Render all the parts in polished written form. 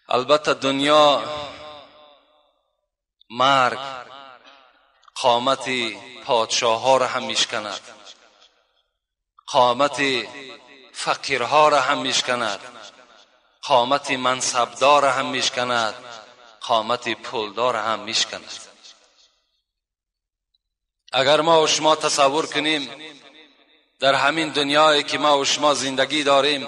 Албатта, дунё, марг қомати подшоҳҳоро ҳам мешканад, қомати фақирҳоро ҳам мешканад, қомати мансабдорро ҳам мешканад, қомати пулдорро ҳам мешканад. Агар мо ва шумо тасаввур кунем, дар ҳамин дунёе ки мо ва шумо зиндагӣ дорем,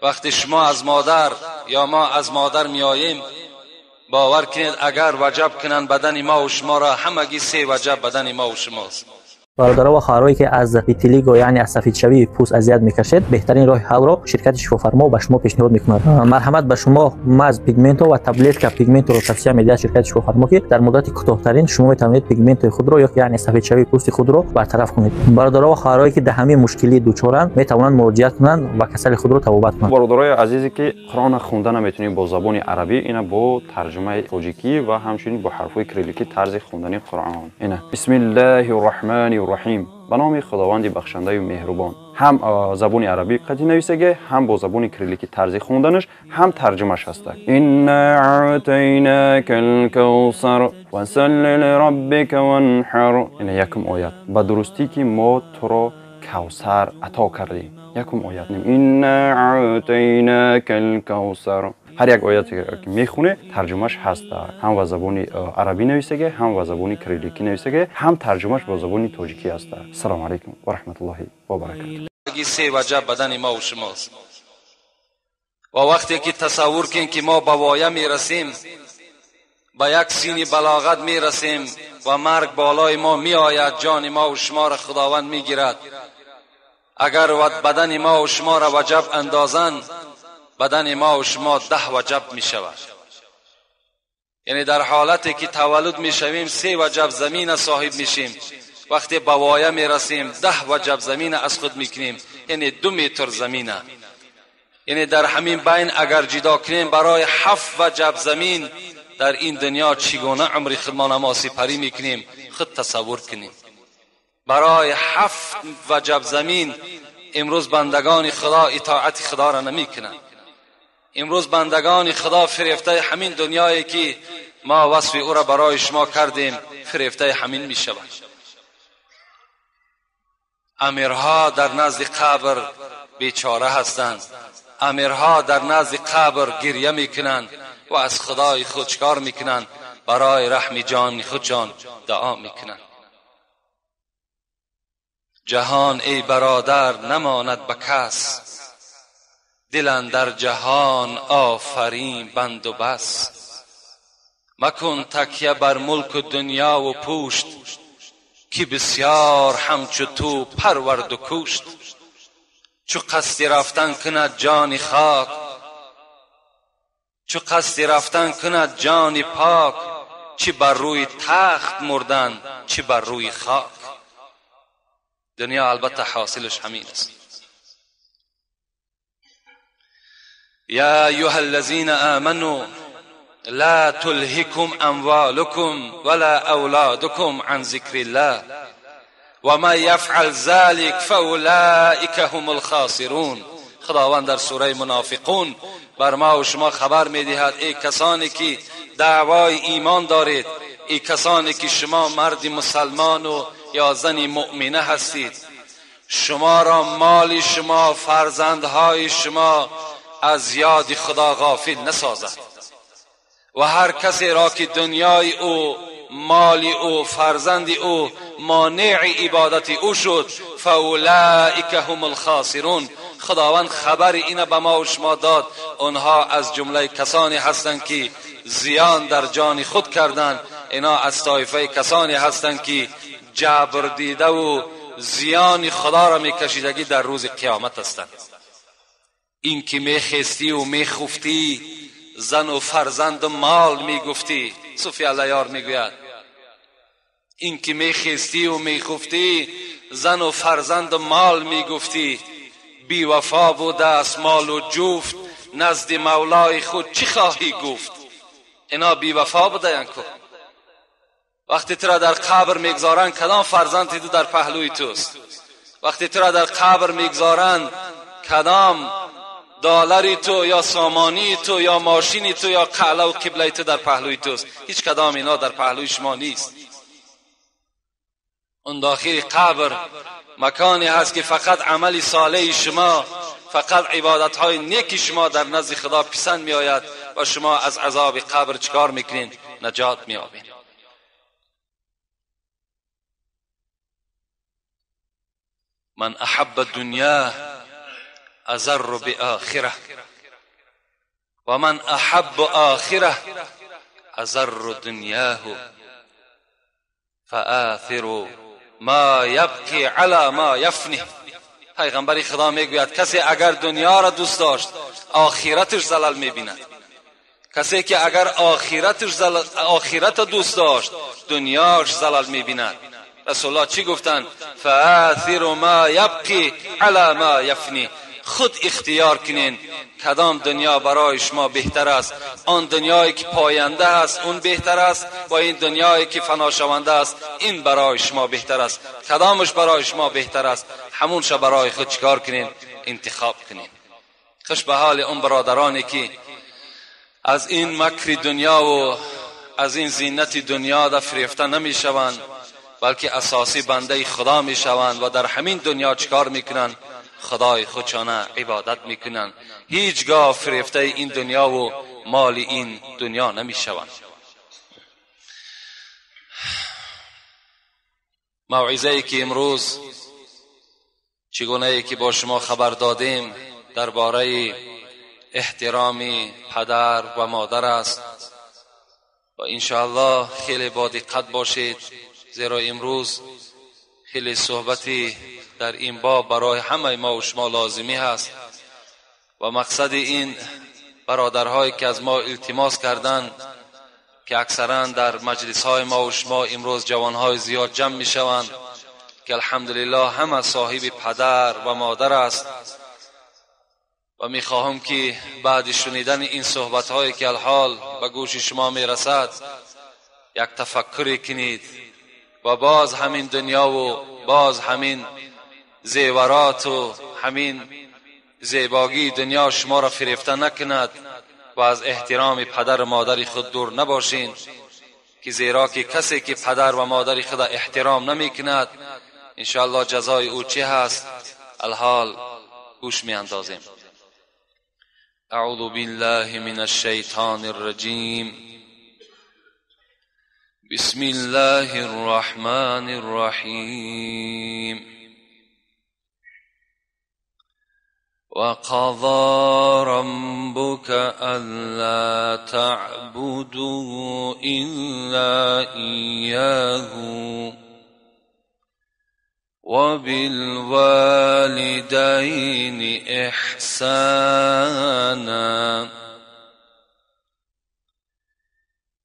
вақте шумо аз модар ё мо аз модар меоем, бовар кунед, агар ваҷаб кунанд бадани мо ва шуморо, ҳамагӣ се ваҷаб бадани мо ва шумост. Бародаро ва хоҳароне, ки аз витилиго, яъне аз сафедшавии пӯст азият мекашед, беҳтарин роҳи ҳалро ширкати Шифофармо ба шумо пешниҳод мекунад. Марҳамат, ба шумо маз пигменто ва таблетка пигменторо тавсия медиҳад ширкати Шифофармо, ки дар муддати кӯтоҳтарин шумо метавонед пигменти худро ё яъне сафедшавии пӯсти худро бартараф кунед. Бародаро ва хоҳароне, ки дар ҳамин мушкилӣ дучоранд, метавонанд муроҷиат кунанд ва касали худро табобат кунанд. Бародарои азизе, ки Қуръона хонда наметавонем бо забони арабӣ, ина бо тарҷумаи тоҷикӣ ва ҳамчунин бо ҳарфҳои кирилликӣ тарзи хондани Қуръон. Ина: Бисмиллаҳи рраҳмани рраҳим, ба номи Худованди бахшандаю меҳрубон. Ҳам забони арабӣ қатъи нависаге, ҳам бо забони кирилликӣ тарзи хонданаш, ҳам тарҷумаш ҳаста. Инна аътайнака лкавсар фасалли лираббика ванҳар. Ина якум оят: ба дурустӣ, ки мо туро Кавсар ато кардем. Якум оят: Инна аътайнака лкавсар. Ҳар як ояте ки мехоне, тарҷумаш ҳаста. Ҳам ба забони арабӣ нависаге, ҳам ба забони кирилликӣ нависаге, ҳам тарҷумаш бо забони тоҷикӣ ҳаста. Ассалому алайкум ва раҳматуллоҳи ва баракату. Се ваҷаб бадани мо ва шумост. Ва вақте ки тасаввур кунем, ки мо ба воя мерасем, ба як синни балоғат мерасем ва марг болои мо меояд, ҷони мо ва шуморо Худованд мегирад, агар бадани мо ва шуморо ваҷаб андозанд, бадани мо ва шумо 10 ваҷаб мешавад. Яъне дар ҳолате ки таваллуд мешавем, се ваҷаб замина соҳиб мешем, вақте ба воя мерасем, 10 ваҷаб замина аз худ мекунем, яъне 2 метр замина. Яъне дар ҳамин байн агар ҷидо кунем, барои 7 ваҷаб замин дар ин дунё чӣ гуна умри худмона мо сипарӣ мекунем, худ тасаввур кунем. Барои 7 ваҷаб замин имрӯз бандагони Худо итоати Худоро намекунанд. Имрӯз бандагони Худо фирефтаи ҳамин дунёе ки мо васфи ӯро барои шумо кардем, фирефтаи ҳамин мешавад. Амирҳо дар назди қабр бечора ҳастанд, амирҳо дар назди қабр гиря мекунанд ва аз Худои худ чикор мекунанд? Барои раҳми ҷони худшон дуо мекунанд. Ҷаҳон, эй бародар, намонад ба кас, дил андар ҷаҳон офарин банду бас. Макун такя бар мулку дунёву пушт, ки бисёр ҳамчу ту парварду кушт. Чу қасди рафтан кунад ҷони хок, чу қасди рафтан кунад ҷони пок, чӣ бар рӯи тахт мурдан, чӣ бар рӯи хок. Дунё албатта ҳосилаш ҳамин аст. يا أيها الذين آمنوا لا تلهكم أموالكم ولا أولادكم عن ذكر الله ومن يفعل ذلك فأولئك هم الخاسرون. خداوند در سوره منافقون بر ما و شما خبر میدهد: ای کسانی که دعوای ایمان دارید، ای کسانی که شما مرد مسلمان و یا زن مؤمنه هستید، شما را مال شما، فرزندهای شما از یاد خدا غافل نسازد. و هر کسی را که دنیای او، مال او، فرزند او مانع عبادت او شد، فاولئک هم الخاسرون. خداوند خبر اینه به ما و شما داد، آنها از جمله کسانی هستند که زیان در جان خود کردند، اینا از طایفه کسانی هستند که جبر دیده و زیان خدا را میکشیدگی در روز قیامت هستند. این که میخستی و میخفتی، زن و فرزند و مال میگفتی، صوفی علیار میگوید این که میخستی و میخفتی، زن و فرزند و مال میگفتی، بی وفا بوده است مال و جفت، نزد مولای خود چی خواهی گفت؟ اینا بی وفا بوده. کو وقتی تو را در قبر میگذارند، کدام فرزند تو در پهلوی توست؟ وقتی تو را در قبر میگذارند، کدام دلاری تو یا سامانی تو یا ماشینی تو یا قعله و قبله تو در پهلوی توست. هیچ کدام اینا در پهلوی شما نیست. اون داخل قبر مکانی هست که فقط عمل صالح شما، فقط عبادت های نیک شما در نزد خدا پسند می آید و شما از عذاب قبر چکار میکنین؟ نجات می یابین. من احب الدنیا اضر بآخره و من احب آخره اضر دنیاه فآثروا ما یبقی علی ما یفنی. پیغمبر خدا میگوید کسی اگر دنیا را دوست داشت آخرتش زلل میبیند، کسی که اگر آخرت دوست داشت دنیاش زلل میبیند. رسول الله چی گفتند؟ فآثروا ما یبقی علی ما یفنی. خود اختیار کنین کدام دنیا برای شما بهتر است. آن دنیایی که پاینده است اون بهتر است و این دنیایی که فناشونده است این برای شما بهتر است. کدامش برای شما بهتر است همونش برای خود چکار کنین؟ انتخاب کنین. خوش به حال اون برادرانی که از این مکر دنیا و از این زینت دنیا در فریفته نمیشوند، بلکه اساسی بنده خدا میشوند و در همین دنیا چکار میکنند؟ خدای خودشانه عبادت میکنند. هیچگاه فریفته این دنیا و مال این دنیا نمیشوند. موعظه که امروز چگونه ای که با شما خبر دادیم درباره احترام پدر و مادر است و انشاءالله خیلی با دقت باشید، زیرا امروز خیلی صحبتی در این باب برای همه ما و شما لازمی هست و مقصد این برادرهایی که از ما التماس کردند که اکثرا در مجلس های ما و شما امروز جوانهای زیاد جمع می شوند که الحمدلله همه صاحب پدر و مادر است و می خواهم که بعد شنیدن این صحبت هایی که الحال به گوش شما می رسد یک تفکری کنید و باز همین دنیا و باز همین زیورات و همین زیباگی دنیا شما را فریفته نکند و از احترام پدر و مادر خود دور نباشین، که زیرا که کسی که پدر و مادر خود احترام نمی کند انشاءالله جزای او چه هست الحال گوش می اندازیم. اعوذ بالله من الشیطان الرجیم. بسم الله الرحمن الرحیم. وقضى ربك ألا تعبدوا إلا إياه وبالوالدين إحسانا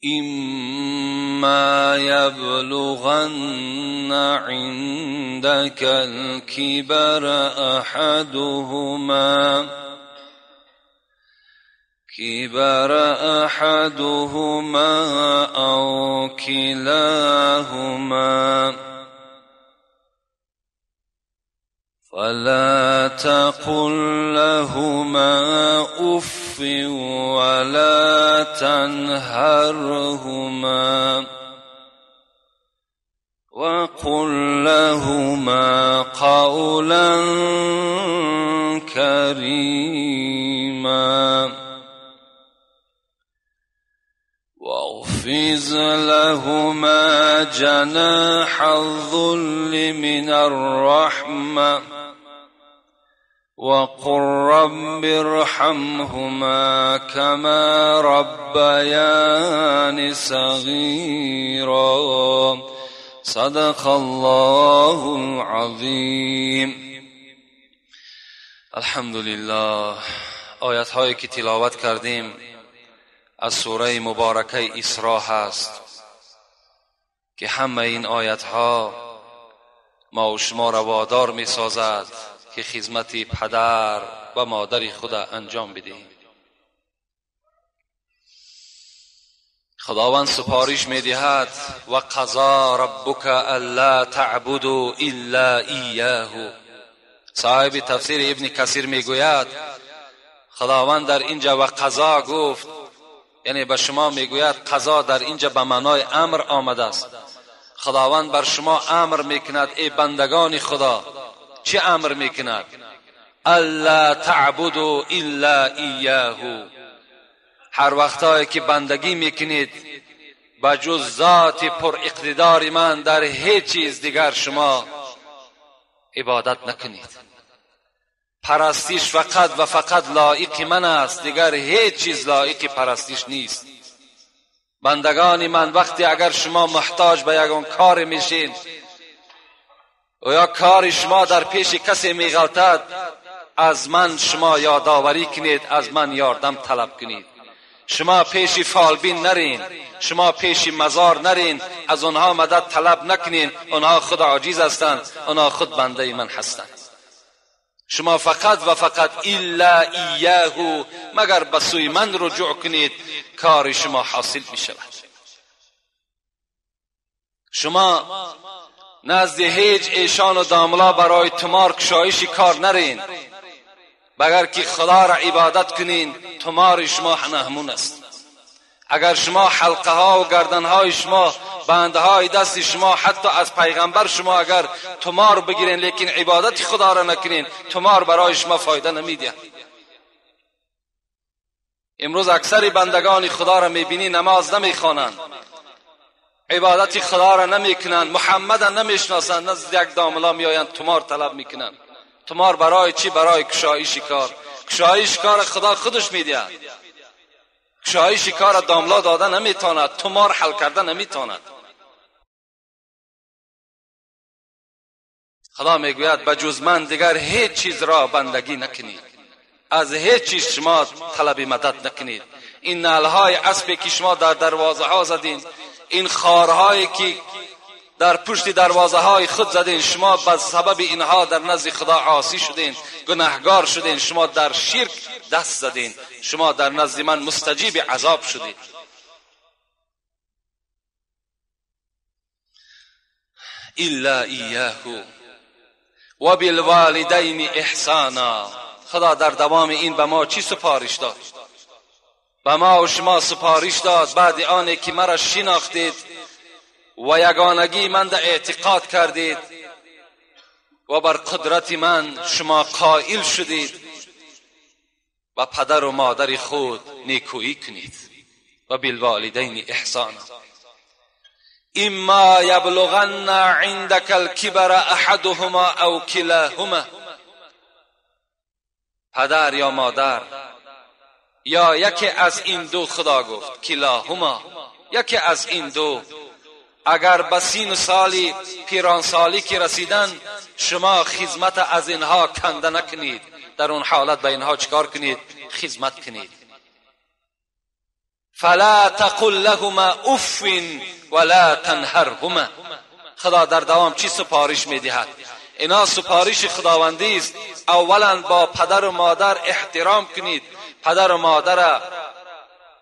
إما يبلغن عندك الكبر أحدهما أو كلاهما فلا تقل لهما أف ولا تنهرهما وقل لهما قولا كريما واخفض لهما جناح الذل من الرحمة وقل رب ارحمهما كما ربياني صغيرا. صدق الله العظیم. الحمدلله. آیت هایی که تلاوت کردیم از سوره مبارکه اسراء هست که همه این آیت ها ما و شما را وادار می سازد که خدمت پدر و مادر خود انجام بدهیم. خداوند سپارش می دهد و قضا ربک الا تعبدوا الا ایاه. صاحب تفسیر ابن کثیر می گوید خداوند در اینجا و قضا گفت، یعنی به شما میگوید قضا در اینجا به معنای امر آمده است. خداوند بر شما امر میکند، ای بندگان خدا. چه امر میکند؟ الا تعبدوا الا ایاه. هر وقتایی که بندگی میکنید به جز ذات پر اقتدار من در هیچ چیز دیگر شما عبادت نکنید. پرستش فقط و فقط لایق من است، دیگر هیچ چیز لایق پرستش نیست. بندگان من، وقتی اگر شما محتاج به یگان کار میشین و یا کار شما در پیش کسی میغلطد، از من شما یادآوری کنید، از من یاردم طلب کنید. شما پیش فالبین نرین، شما پیش مزار نرین، از آنها مدد طلب نکنین. آنها خود عاجز هستند، آنها خود بنده من هستند. شما فقط و فقط الا ایاه، مگر به سوی من رجوع کنید، کار شما حاصل می شود. شما نزد هیچ ایشان و داملا برای تمار کشایش کار نرین، بگر که خدا را عبادت کنین تمار شما همون است. اگر شما حلقه ها و گردن های شما، بندهای دست شما، حتی از پیغمبر شما اگر تمار بگیرین لیکن عبادت خدا را نکنین، تمار برای شما فایده نمیده. امروز اکثر بندگان خدا را میبینی نماز نمیخوانند، عبادت خدا را نمیکنند، محمد را نمیشناسند، نزد یک داملا میآیند تمار طلب میکنند. تمار برای چی؟ برای کشایش کار. کشایش کار خدا خودش میدهد. کشایش کار داملا داده نمیتواند، تمار حل کرده نمیتواند. خدا میگوید به جز من دیگر هیچ چیز را بندگی نکنید، از هیچ چیز شما طلب مدد نکنید. این نعلهای اسبی که شما در دروازه ها زدین، این خارهایی که در پشت دروازه های خود زدین، شما به سبب اینها در نزد خدا عاصی شدین، گناهگار شدین، شما در شرک دست زدین، شما در نزد من مستجیب عذاب شدید. الا ایاه و بالوالدین احسانا. خدا در دوام این به ما چی سپارش داد؟ به ما و شما سپارش داد بعد آنی که مرا شناختید و یگانگی من در اعتقاد کردید و بر قدرت من شما قائل شدید، و پدر و مادر خود نیکویی کنید. و بالوالدین احسانا. اما یبلغن عندك الكبر احدهما او کلاهما. پدر یا مادر یا یکی از این دو، خدا گفت کلاهما، یکی از این دو اگر به سین سالی پیران سالی که رسیدن، شما خدمت از اینها کنده نکنید. در اون حالت به اینها چکار کنید؟ خدمت کنید. فلا تقل لهما اف ولا تنهرهما. خدا در دوام چی سپارش میدهد؟ اینا سپارش خداوندی است. اولا با پدر و مادر احترام کنید، پدر و مادر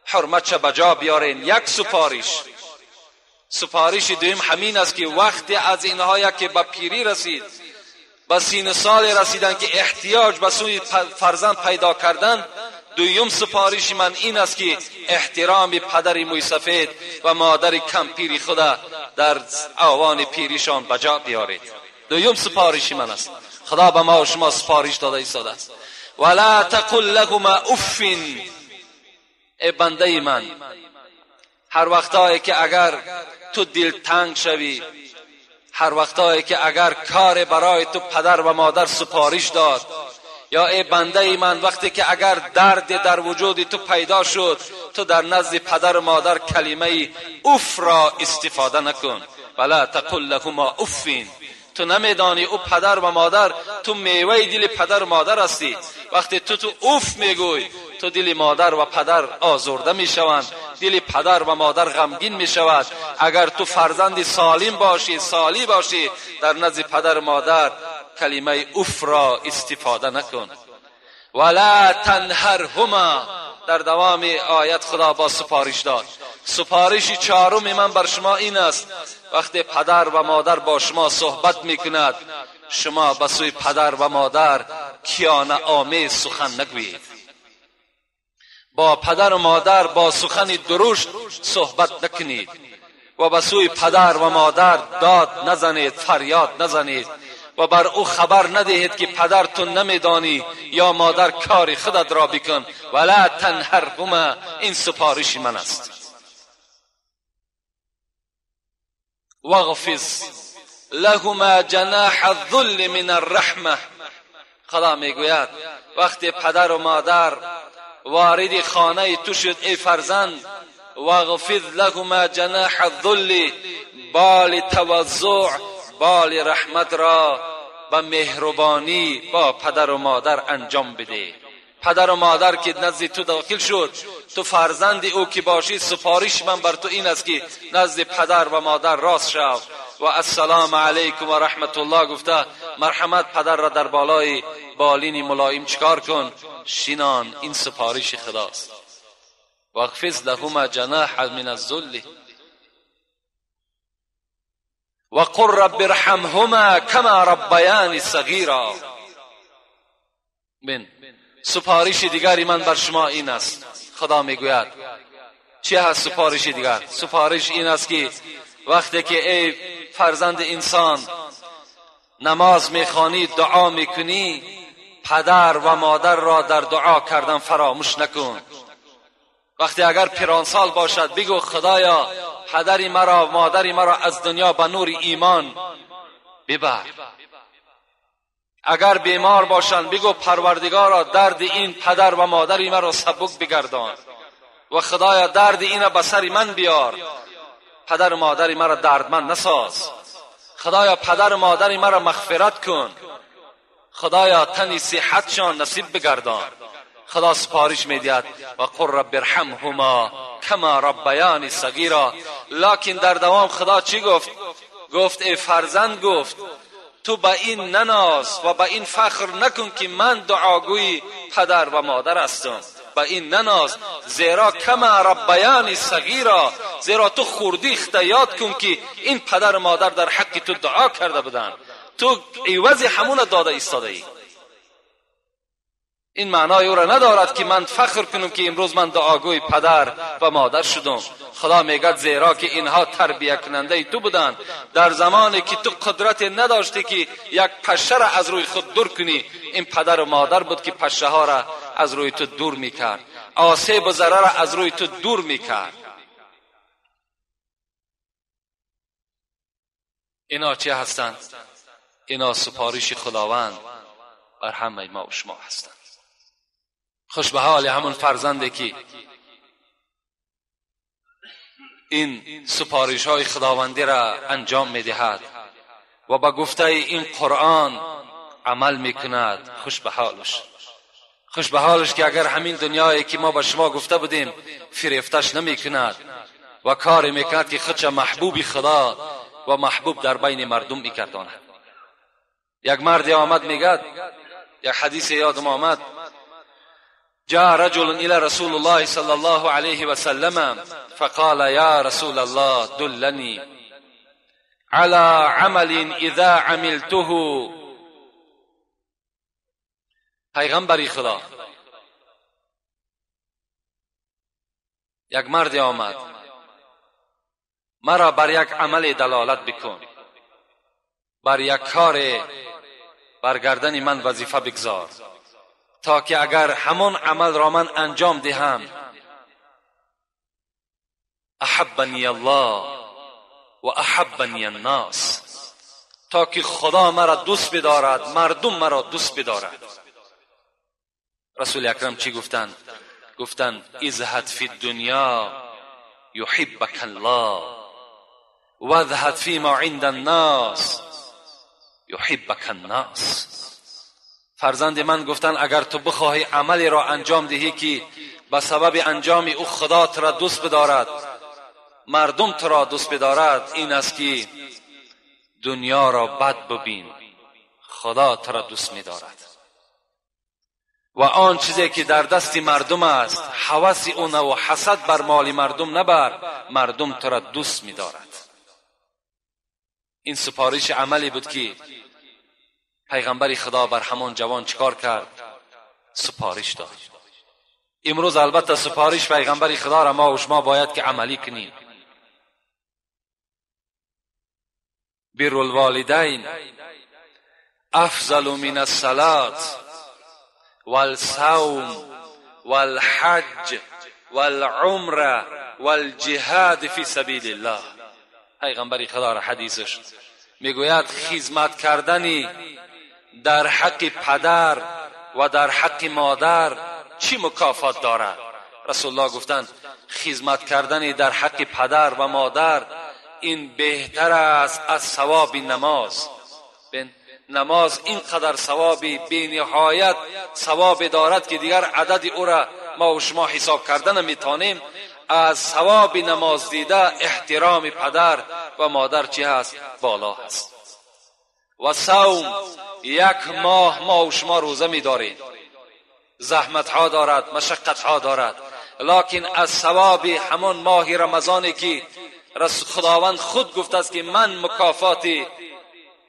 حرمتش بجا بیارین، یک سپارش. سپارش دویم همین است که وقتی از اینها که به پیری رسید، به سین سال رسیدن که احتیاج به سوی فرزند پیدا کردن، دویم سپارش من این است که احترام پدر موی سفید و مادر کمپیر خدا در اوان پیریشان بجا بیارید. دویم سپارش من است. خدا به ما و شما سپارش داده ایستاده است. ولا تقل لهما اف. ای بنده من، هر وقتایی که اگر تو دل تنگ شوی، هر وقتایی که اگر کار برای تو پدر و مادر سپارش داد، یا ای بنده من وقتی که اگر درد در وجود تو پیدا شد، تو در نزد پدر و مادر کلمه اوف را استفاده نکن. ولا تقل لهما اف. تو نمیدانی او پدر و مادر، تو میوه دل پدر و مادر هستی. وقتی تو اوف میگوی، تو دل مادر و پدر آزرده میشوند، دل پدر و مادر غمگین میشود. اگر تو فرزند سالم باشی، سالی باشی، در نزد پدر و مادر کلمه اوف را استفاده نکن. ولا تنهرهما. در دوام آیت خدا با سپارش داد. سپارش چهارم من بر شما این است، وقتی پدر و مادر با شما صحبت میکند، شما به سوی پدر و مادر کیانه آمیز سخن نگویید. با پدر و مادر با سخن درشت صحبت نکنید و به سوی پدر و مادر داد نزنید، فریاد نزنید و بر او خبر ندهید که پدر تو نمیدانی یا مادر کار خودت را بکن. ولا تنهرهما، این سپارش من است. واغفض لهما جناح الذل من الرحمه. خدا میگوید وقتی پدر و مادر وارد خانه تو شد ای فرزند، واغفض لهما جناح الذل، بال تواضع، بال رحمت را به مهربانی با پدر و مادر انجام بده. پدر و مادر که نزد تو داخل شد، تو فرزند او که باشی، سپارش من بر تو این است که نزد پدر و مادر راست شو و السلام علیکم و رحمت الله گفته مرحمت پدر را در بالای بالین ملایم چکار کن؟ شینان. این سپارش خداست. واخفض لهما جناح من الذل وقل رب ارحمهما کما ربیانی صغیرا. من سپارش دیگری من بر شما این است. خدا میگوید چه هست سپارش دیگر؟ سپارش این است که وقتی که ای فرزند انسان نماز میخوانی، دعا میکنی، پدر و مادر را در دعا کردن فراموش نکن. وقتی اگر پیرانسال باشد بگو خدایا پدری مرا، مادری مرا از دنیا به نور ایمان ببر. اگر بیمار باشند بگو پروردگارا درد این پدر و مادری مرا سبک بگردان و خدایا درد این را به سر من بیار، پدر و مادری مرا دردمند نساز. خدایا پدر و مادری مرا مغفرت کن، خدایا تنی صحتشان نصیب بگردان. خدا سپارش میدهد و قل رب ارحمهما کما ربیانی صغیرا. لکن در دوام خدا چی گفت؟ گفت ای فرزند، گفت تو به این نناز و به این فخر نکن که من دعاگوی پدر و مادر هستم. به این نناز، زیرا کما ربیانی صغیرا، زیرا تو خوردی یاد کن که این پدر و مادر در حق تو دعا کرده بودند، تو عوض همون داده ایستاده ای. این معنای او را ندارد که من فخر کنم که امروز من دعاگوی پدر و مادر شدم. خدا میگد زیرا که اینها تربیه کننده تو بودند در زمانی که تو قدرت نداشتی که یک پشه را از روی خود دور کنی، این پدر و مادر بود که پشه ها را از روی تو دور میکرد، آسیب و ضرر را از روی تو دور میکرد. اینا چه هستند؟ اینا سپارش خداوند بر همه ما و شما هستند. خوش به حال همون فرزنده که این سپارش های خداوندی را انجام میدهد و با گفته این قرآن عمل میکند. خوش به حالش، خوش به حالش که اگر همین دنیایی که ما به شما گفته بودیم فریفتش نمیکند و کاری میکند که خودش محبوب خدا و محبوب در بین مردم میکرداند. یک مردی آمد میگد، یک حدیث یادم آمد، جاء رجل إلى رسول الله صلى الله عليه وسلم فقال يا رسول الله دلني على عمل إذا عملته. پیغمبری خدا، یک مردی آمد، مرا بر یک عمل دلالت بکن، بر یک کار بر گردن من وظیفه بگذار تا که اگر همون عمل را من انجام دهم احبنی الله و احبنی الناس، تا که خدا مرا دوست بدارد، مردم مرا دوست بدارد. رسول اکرم چی گفتند؟ گفتند ازهد فی الدنیا یحبک الله واذهب فیما عند الناس یحبک الناس. فرزند من، گفتن اگر تو بخواهی عملی را انجام دهی که به سبب انجام او خدا تو را دوست بدارد، مردم تو را دوست بدارد، این است که دنیا را بد ببین، خدا تو را دوست می‌دارد. و آن چیزی که در دست مردم است هوس او نه و حسد بر مال مردم نبر، مردم تو را دوست می‌دارد. این سپارش عملی بود که پیغمبر خدا بر همان جوان چکار کرد؟ سپارش داد. امروز البته سپارش پیغمبر خدا را ما و شما باید که عملی کنیم. بر الوالدین افضل من الصلاة والصوم والحج والعمره والجهاد فی سبیل الله. پیغمبر خدا را حدیثش میگوید خدمت کردنی در حق پدر و در حق مادر چی مکافات دارد؟ رسول الله گفتند خدمت کردن در حق پدر و مادر این بهتر است از ثواب نماز. نماز اینقدر ثوابی بی نهایت ثواب دارد که دیگر عدد او را ما و شما حساب کردن نمیتونیم. از ثواب نماز دیده احترام پدر و مادر چی هست؟ بالا هست. و صوم، یک ماه ما و شما روزه میداریم، زحمت ها دارد، مشقت ها دارد، لکن از ثواب همان ماه رمضانی که خداوند خود گفته است که من مکافات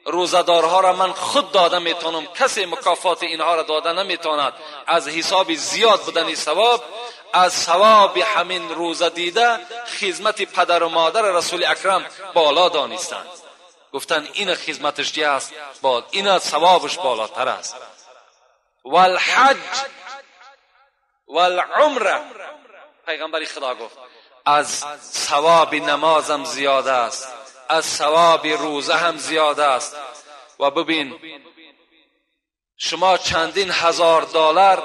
روزه‌دارها را من خود داده میتونم، کسی مکافات اینها را داده نمیتواند. از حساب زیاد بودن ثواب، از ثواب همین روزه دیده خدمت پدر و مادر رسول اکرم بالا دانستند. گفتن این خدمتش چی است؟ این ثوابش بالاتر است. والحج والعمره، پیغمبر خدا گفت از ثواب نمازم زیاد است، از ثواب روزه هم زیاد است. و ببین شما چندین هزار دلار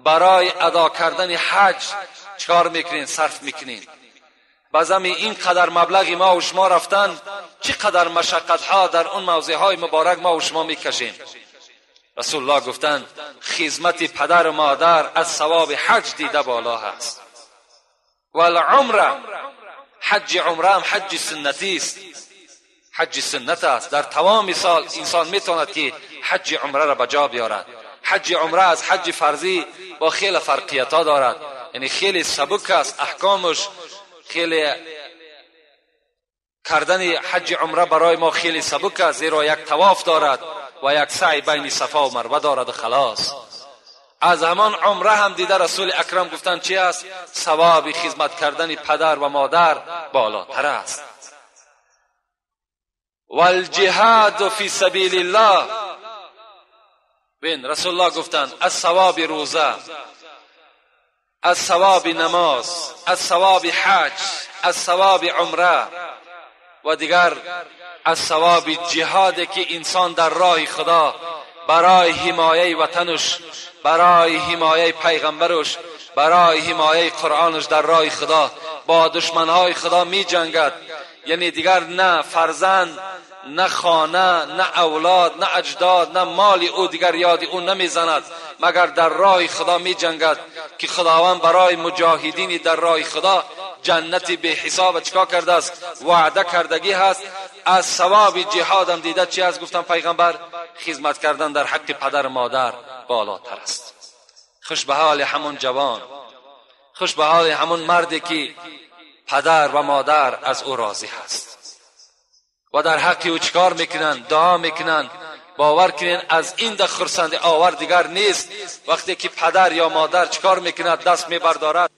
برای ادا کردن حج چکار میکنین؟ صرف میکنین. بازم این قدر مبلغ ما و شما رفتن، چی قدر مشقت ها در اون موضع های مبارک ما و شما میکشیم. رسول الله گفتند خدمت پدر و مادر از ثواب حج دیده بالا هست. والعمره، حج عمره هم حج سنتی است، حج سنت است. در تمام سال انسان میتواند که حج عمره را به جا بیارد. حج عمره از حج فرضی با خیلی فرقیت ها دارد، یعنی خیلی سبک است احکامش، خیلی کردن حج عمره برای ما خیلی سبک است، زیرا یک طواف دارد و یک سعی بین صفا و مروه دارد و خلاص. از همان عمره هم دیده رسول اکرم گفتن چی است؟ ثواب خدمت کردن پدر و مادر بالاتر است. والجهاد فی سبیل الله، بین رسول الله گفتند از ثواب روزه، از ثواب نماز، از ثواب حج، از ثواب عمره و دیگر از ثواب جهاد که انسان در راه خدا برای حمایه وطنش، برای حمایه پیغمبرش، برای حمایه قرآنش در راه خدا با دشمنهای خدا می جنگد. یعنی دیگر نه فرزند، نه خانه، نه اولاد، نه اجداد، نه مال او دیگر یاد او نمیزند، مگر در راه خدا می جنگد که خداوند برای مجاهدین در راه خدا جنت به حساب چکا کرده است؟ وعده کردگی هست. از ثواب جهادم دیده چی است؟ گفتم پیغمبر خدمت کردن در حق پدر و مادر بالاتر است. خوش به حال همون جوان، خوش به حال همون مردی که پدر و مادر از او راضی هست و در حق او چکار میکنن؟ دعا میکنن. باور کنین از این ده خرسند آور دیگر نیست. وقتی که پدر یا مادر چکار میکند؟ دست میبردارد.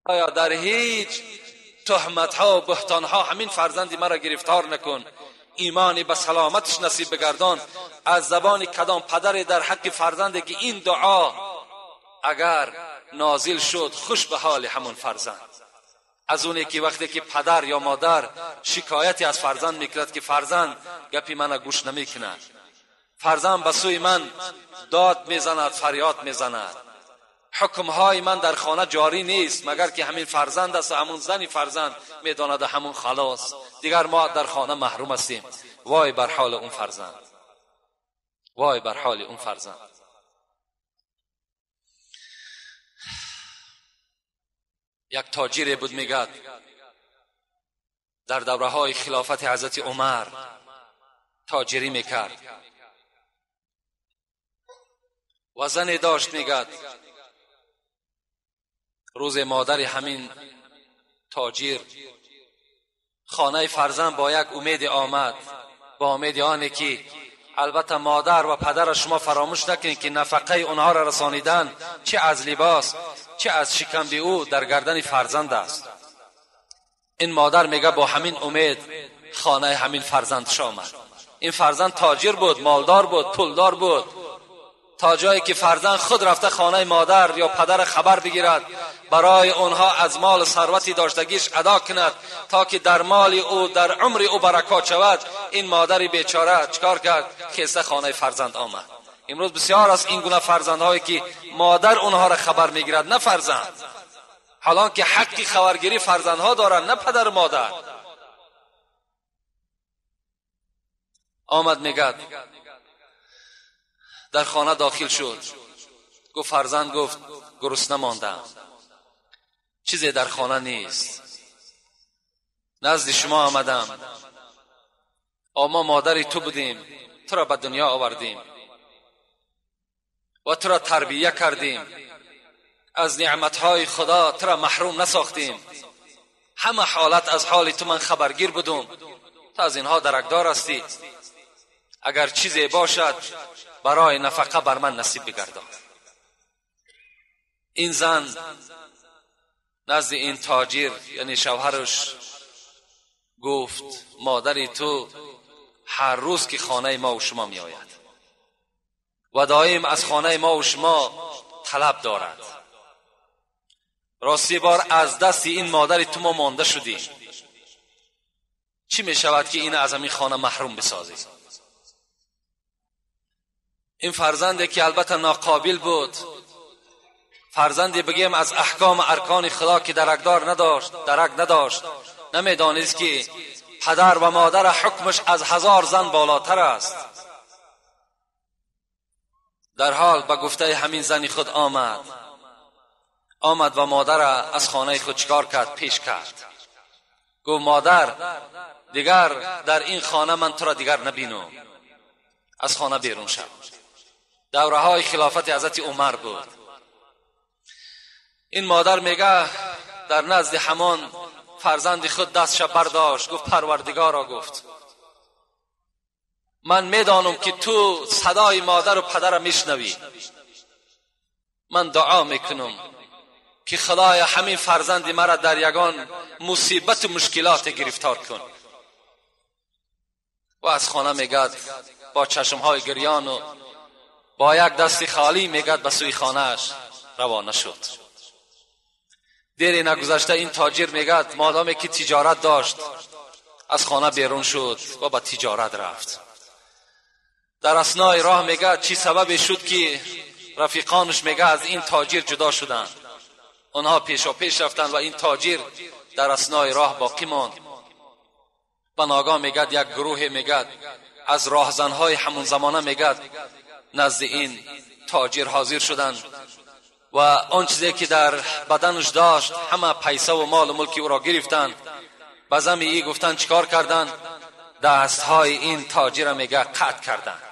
آیا در هیچ تهمت ها و بهتان ها همین فرزندی مرا گرفتار نکن، ایمانی به سلامتش نصیب بگردان. از زبان کدام پدر در حق فرزندی که این دعا اگر نازل شد، خوش به حال همون فرزند. از اونی که وقتی که پدر یا مادر شکایتی از فرزند میکرد که فرزند گپی من گوش نمیکند، فرزند به سوی من داد میزند، فریاد میزند، حکمهای من در خانه جاری نیست مگر که همین فرزند است و همون زنی فرزند میداند همون خلاص، دیگر ما در خانه محروم هستیم. وای بر حال اون فرزند، وای بر حال اون فرزند. یک تاجر بود میگد در دوره های خلافت حضرت عمر تاجری میکرد و زنی داشت. میگد روز مادر همین تاجر خانه فرزند با یک امید آمد، با امید آنی که البته مادر و پدر شما فراموش نکنید که نفقه اونها را رسانیدن، چه از لباس چه از شکم به او، در گردن فرزند است. این مادر میگه با همین امید خانه همین فرزندش آمد. این فرزند تاجر بود، مالدار بود، پولدار بود، تا جایی که فرزند خود رفته خانه مادر یا پدر خبر بگیرد، برای اونها از مال ثروتی داشتگیش ادا کند تا که در مال او، در عمر او برکات شود. این مادر بیچاره چکار کرد؟ خسته خانه فرزند آمد. امروز بسیار از این گونه فرزندهایی که مادر اونها را خبر میگیرد نه فرزند، حالان که حق خبرگیری فرزندها دارند نه پدر مادر. آمد میگد در خانه داخل شد، گفت فرزند، گفت گرسنه ماندم، چیزی در خانه نیست، نزد شما آمدم، ما مادری تو بودیم، تو را به دنیا آوردیم و تو را تربیه کردیم، از نعمتهای خدا تو را محروم نساختیم، همه حالت از حال تو من خبرگیر بودم، تو از اینها درکدار هستی، اگر چیزی باشد برای نفقه بر من نصیب بگردان. این زن نزد این تاجر یعنی شوهرش گفت مادری تو هر روز که خانه ما و شما می آید و دائم از خانه ما و شما طلب دارد، راستی بار از دست این مادری تو ما مانده شدیم، چی می شود که این از این خانه محروم بسازی؟ این فرزندی که البته ناقابل بود، فرزندی بگیم از احکام ارکان خدا که درکدار نداشت، درک نداشت، نمیدانست که پدر و مادر حکمش از 1000 زن بالاتر است. در حال به گفته همین زنی خود آمد و مادر از خانه خود چکار کرد؟ پیش کرد. گفت مادر دیگر در این خانه من تو را دیگر نبینم، از خانه بیرون شد. دوره های خلافت حضرت عمر بود. این مادر میگه در نزد همان فرزند خود دستش برداشت، گفت پروردگارا، گفت من میدانم که تو صدای مادر و پدرم میشنوی، من دعا میکنم که خدای همین فرزند مرا در یگان مصیبت و مشکلات گرفتار کن. و از خانه میگد با چشمهای گریان و با یک دست خالی میگد به سوی خانهش روانه شد. دیری نگذشته این تاجر میگد مادامی که تجارت داشت از خانه بیرون شد و به تجارت رفت. در اثنای راه میگه چی سبب شد که رفیقانش میگه از این تاجر جدا شدند، آنها پیشا پیش رفتند و این تاجر در اثنای راه باقی ماند. به ناگاه میگه یک گروه میگه از راهزنهای همون زمانه میگه نزد این تاجر حاضر شدند و آن چیزی که در بدنش داشت همه پیسه و مال و ملکی او را گرفتند. به زمی ای گفتند چیکار کردند؟ دستهای این تاجر میگه قطع کردند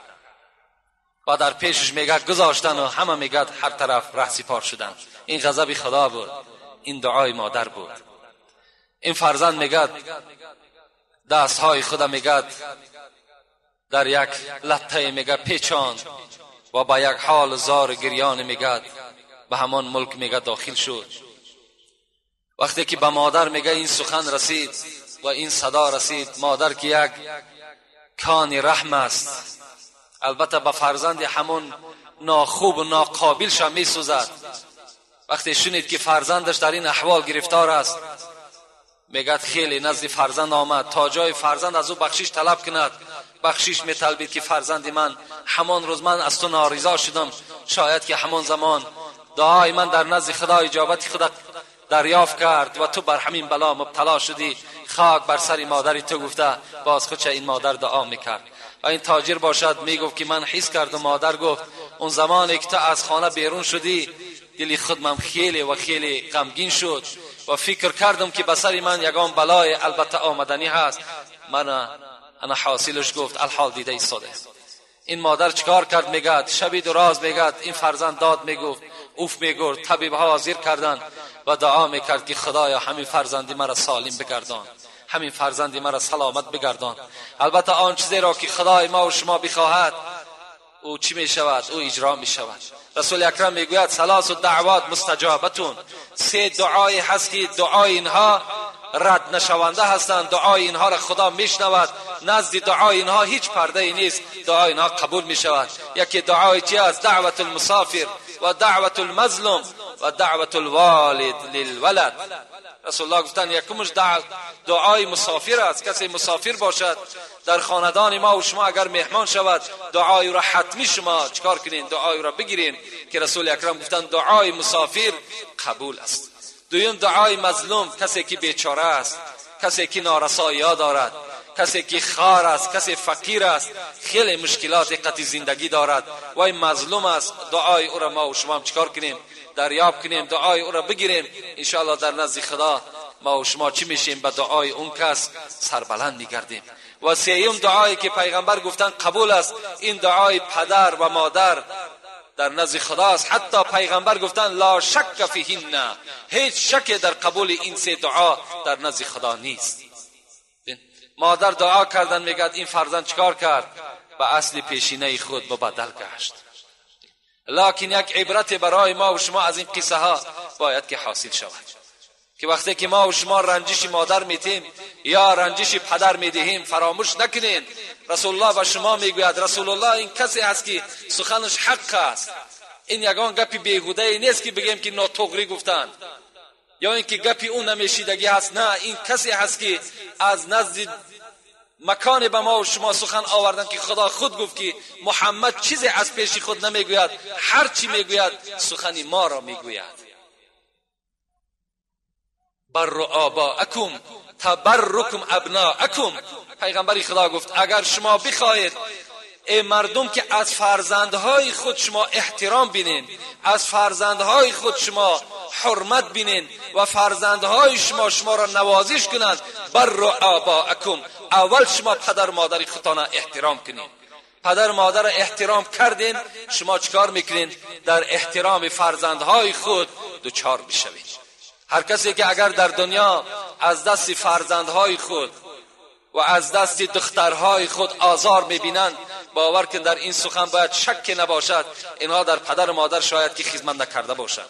و در پیشش میگه گذاشتن و همه میگه هر طرف ره سپار شدند. این غضب خدا بود، این دعای مادر بود. این فرزند میگه دستهای خدا میگه در یک لطه میگه پیچاند و با یک حال زار گریان میگه به همان ملک میگه داخل شد. وقتی که به مادر میگه این سخن رسید و این صدا رسید، مادر که یک کان رحم است، البته به فرزند همون ناخوب و ناقابل شم میسوزد. وقتی شنید که فرزندش در این احوال گرفتار است، میگه خیلی نزد فرزند آمد تا جای فرزند از او بخشش طلب کند. بخشش میطلبید که فرزند من، همان روز من از تو نارضا شدم، شاید که همان زمان دعای من در نزد خدا اجابت خدا دریافت کرد و تو بر همین بلا مبتلا شدی، خاک بر سر مادری تو گفته. باز خودش این مادر دعا میکرد و این تاجر باشد میگفت که من حس کردم. مادر گفت اون زمانی که تو از خانه بیرون شدی دلی خود من خیلی و خیلی غمگین شد و فکر کردم که به سر من یگان بلای البته آمدنی هست. من انا حاصلش گفت الحال دیده ایستاده. این مادر چیکار کرد؟ میگد شبی دراز میگد این فرزند داد میگفت، اوف میگفت، طبیب ها حاضر کردن و دعا میکرد که خدایا همین فرزندی مرا سالم بگردان، ҳамин фарзанди маро саломат бигардон. Албатта он чизеро ки худои ма ва шумо бихоҳад, ӯ чӣ мешавад? Ӯ иҷро мешавад. Расули акрам мегӯяд: ثلاث دعوات مستجابة, се дуое ҳаст ки дуои инҳо рад нашаванда ҳастанд, дуои инҳоро худо мешнавад, назди дуои инҳо ҳеҷ пардае нест, дуои инҳо қабул мешавад. Яке дуои чи аст? دعوة المسافر ودعوة المظلوم ودعوة الوالد للولد. رسول الله گفتن یکمش دعای مسافر است. کسی مسافر باشد، در خاندان ما و شما اگر مهمان شود، دعای را حتمی شما چکار کنین؟ دعای را بگیرین که رسول اکرم گفتن دعای مسافر قبول است. دویم دعای مظلوم، کسی که بیچاره است، کسی که نارسایی دارد، کسی که خوار است، کسی فقیر است، خیلی مشکلات قطی زندگی دارد و این مظلوم است، دعای او را ما و شما هم چکار کنیم؟ دریاب کنیم، دعای او را بگیریم. انشاءالله در نزد خدا ما و شما چی میشیم؟ به دعای اون کس سربلند میگردیم. و سیوم دعایی که پیغمبر گفتن قبول است، این دعای پدر و مادر در نزد خداست. حتی پیغمبر گفتن لا شک فیهن، هیچ شک در قبول این سه دعا در نزد خدا نیست. مادر دعا کردن، میگد این فرزند چکار کرد؟ به اصل پیشینه خود مبدل گشت. لکن یک عبرت برای ما و شما از این قصه ها باید که حاصل شود که وقتی که ما و شما رنجش مادر میتیم یا رنجش پدر میدهیم، فراموش نکنین رسول الله به شما میگوید. رسول الله این کسی است که سخنش حق است. این یگان گپی بیهوده نیست که بگیم که ناتغری گفتند یا اینکه گپی اون نمیشیدگی هست. نه، این کسی هست که از نزد مکان به ما و شما سخن آوردن که خدا خود گفت که محمد چیزی از پیش خود نمیگوید، هر چی میگوید سخن ما را میگوید. بروا آباءکم تبرکم ابناءکم. پیغمبر خدا گفت اگر شما بخواهید ای مردم که از فرزندهای خود شما احترام بینین، از فرزندهای خود شما حرمت بینین و فرزندهای شما شما را نوازش کنند، بروا آباءکم، اول شما پدر مادر خودتان احترام کنین. پدر مادر احترام کردین، شما چکار میکنین؟ در احترام فرزندهای خود دچار میشوید. هر کسی که اگر در دنیا از دست فرزندهای خود و از دست دخترهای خود آزار میبینند، باور کن در این سخن باید شک نباشد، اینها در پدر و مادر شاید که خدمت نکرده باشند،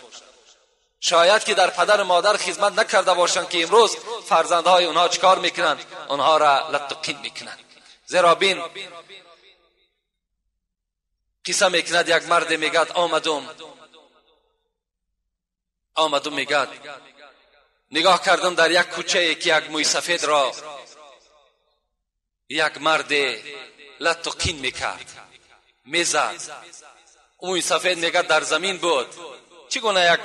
شاید که در پدر و مادر خدمت نکرده باشند که امروز فرزندهای اونها چکار میکنند؟ اونها را لت و قین میکنند. زیرا بین، قصه میکند یک مرد، میگد آمدم، میگد نگاه کردم در یک کوچه که یک موی سفید را یک مرد لت و قین میکرد، میزد. موی سفید میگد در زمین بود. چگونه یک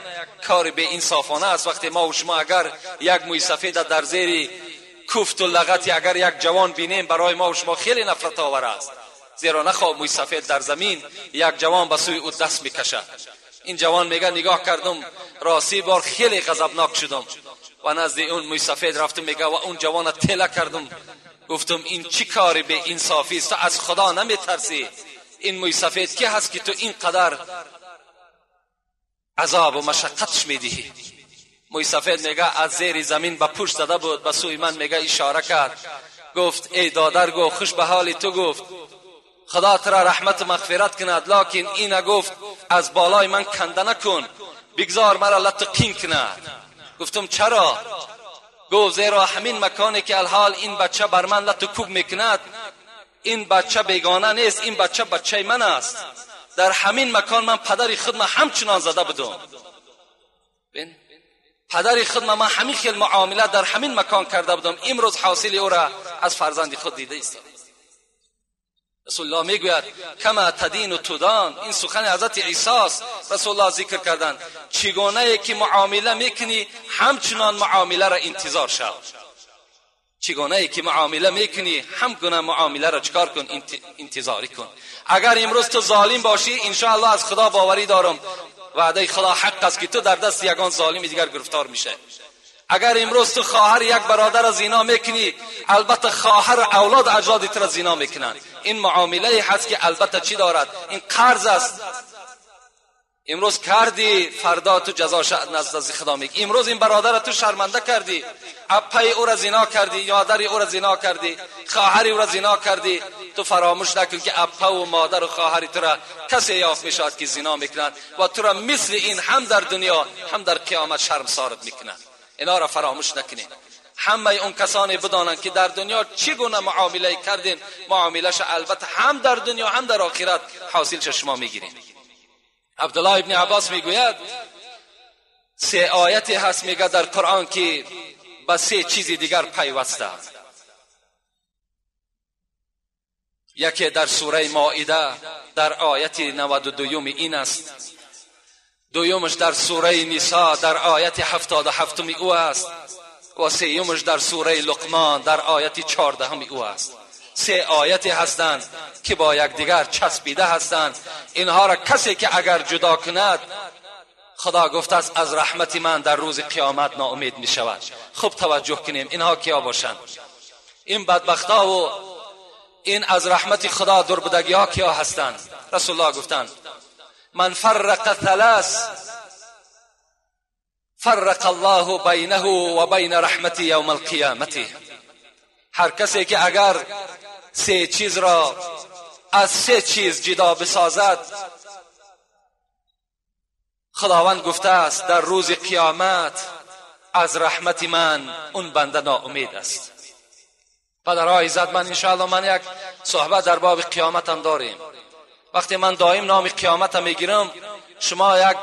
کار به انصافانه است وقتی ما و شما اگر یک موی سفید در زیر کوفت و لغتی اگر یک جوان بینیم، برای ما و شما خیلی نفرت آور است. زیرا نخواه موی سفید در زمین، یک جوان به سوی او دست میکشد. این جوان میگه نگاه کردم، راستی بار خیلی غضبناک شدم و نزد اون موی سفید رفتم، میگه و اون جوان تله کردم، گفتم این چی کاری به انصافی است؟ تو از خدا نمیترسی؟ این موی سفید کی هست که تو اینقدر عذاب و مشقتش میدهی؟ موی سفید میگه از زیر زمین به پشت زده بود، به سوی من میگه اشاره کرد، گفت ای دادر، گفت خوش به حال تو، گفت خدا تو را رحمت و مغفرت کند، لکن این گفت از بالای من کنده نکن، بگذار مرا لت قین کند. گفتم چرا؟ گفت زیرا همین مکانی که الحال این بچه بر من لت کوب میکند، این بچه بیگانه نیست، این بچه بچه من است. در همین مکان من پدر خود من همچنان زده بودم، پدر خود من همین خیل معامله در همین مکان کرده بودم، امروز حاصل او را از فرزند خود دیده است. رسول الله میگوید کما تدین تدان. این سخن حضرت عیسی است. رسول الله ذکر کردند چگونه که معامله میکنی، همچنان معامله را انتظار شو. چگونه که معامله میکنی، هم گونه معامله را چکار کن؟ انتظاری کن. اگر امروز تو ظالم باشی، انشاءالله از خدا باوری دارم، وعده خدا حق است که تو در دست یگان ظالم دیگر گرفتار میشه. اگر امروز تو خواهر یک برادر زنا میکنی، البته خواهر اولاد اجداد تو را زنا میکنند. این معامله هست که البته چی دارد؟ این قرض است. امروز کردی، فردا تو جزاش نزد خدا میگی. امروز این برادر تو شرمنده کردی، اپای او را زنا کردی، یادر او را زنا کردی، خواهر او را زنا کردی. تو فراموش نکن که اپا و مادر و خواهر تو را کسی یافت میشود که زنا میکنند و تو را مثل این هم در دنیا هم در قیامت شرمسارت میکنند. اینا را فراموش نکنید. همه اون کسانی بدانند که در دنیا چگونه معامله کردین، معامله‌اش البته هم در دنیا هم در آخرت حاصلش شما میگیرین. عبدالله ابن عباس میگوید سه آیتی هست میگه در قرآن که به سه چیز دیگر پیوسته. یکی در سوره مائده در آیت 92 این است، دویمش در سوره نساء در آیت 77 او است، و سیومش در سوره لقمان در آیت 14 او است. سه آیتی هستند که با یکدیگر چسبیده هستند. اینها را کسی که اگر جدا کند، خدا گفته است از رحمت من در روز قیامت ناامید می شود. خوب توجه کنیم اینها کیا باشند. این بدبختا و این از رحمت خدا دور بودگی ها کیا هستند؟ رسول الله گفتند من فرق ثلاث فرق الله بینه و بین رحمت یوم القیامت. هر کسی که اگر سه چیز را از سه چیز جدا بسازد، خداوند گفته است در روز قیامت از رحمت من اون بنده ناامید است. پدرهای عزت من، انشاءالله من یک صحبت در باب قیامت هم داریم. وقتی من دائم نام قیامت میگیرم، شما یک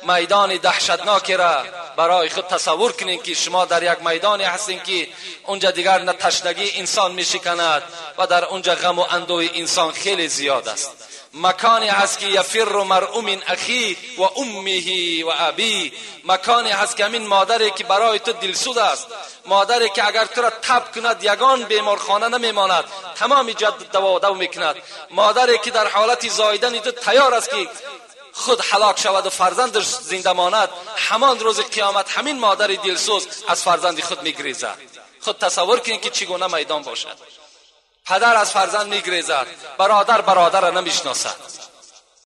میدان دهشتناکی را برای خود تصور کنین که شما در یک میدانی هستین که اونجا دیگر نه تشنگی انسان میشکند و در اونجا غم و اندوه انسان خیلی زیاد است. مکانی هست که یفر مرء من اخی و امه و ابی. مکانی هست که همین مادری که برای تو دلسوز است، مادری که اگر تو را تب کند یگان بیمارخانه نمیماند، تمام جد دوا دو میکند، مادری که در حالت زایدن تو تیار است که خود هلاک شود و فرزندش زنده ماند، همان روز قیامت همین مادر دلسوز از فرزند خود میگریزد. خود تصور کنید که چگونه میدان باشد. پدر از فرزند میگریزد، برادر برادر را نمیشناسد.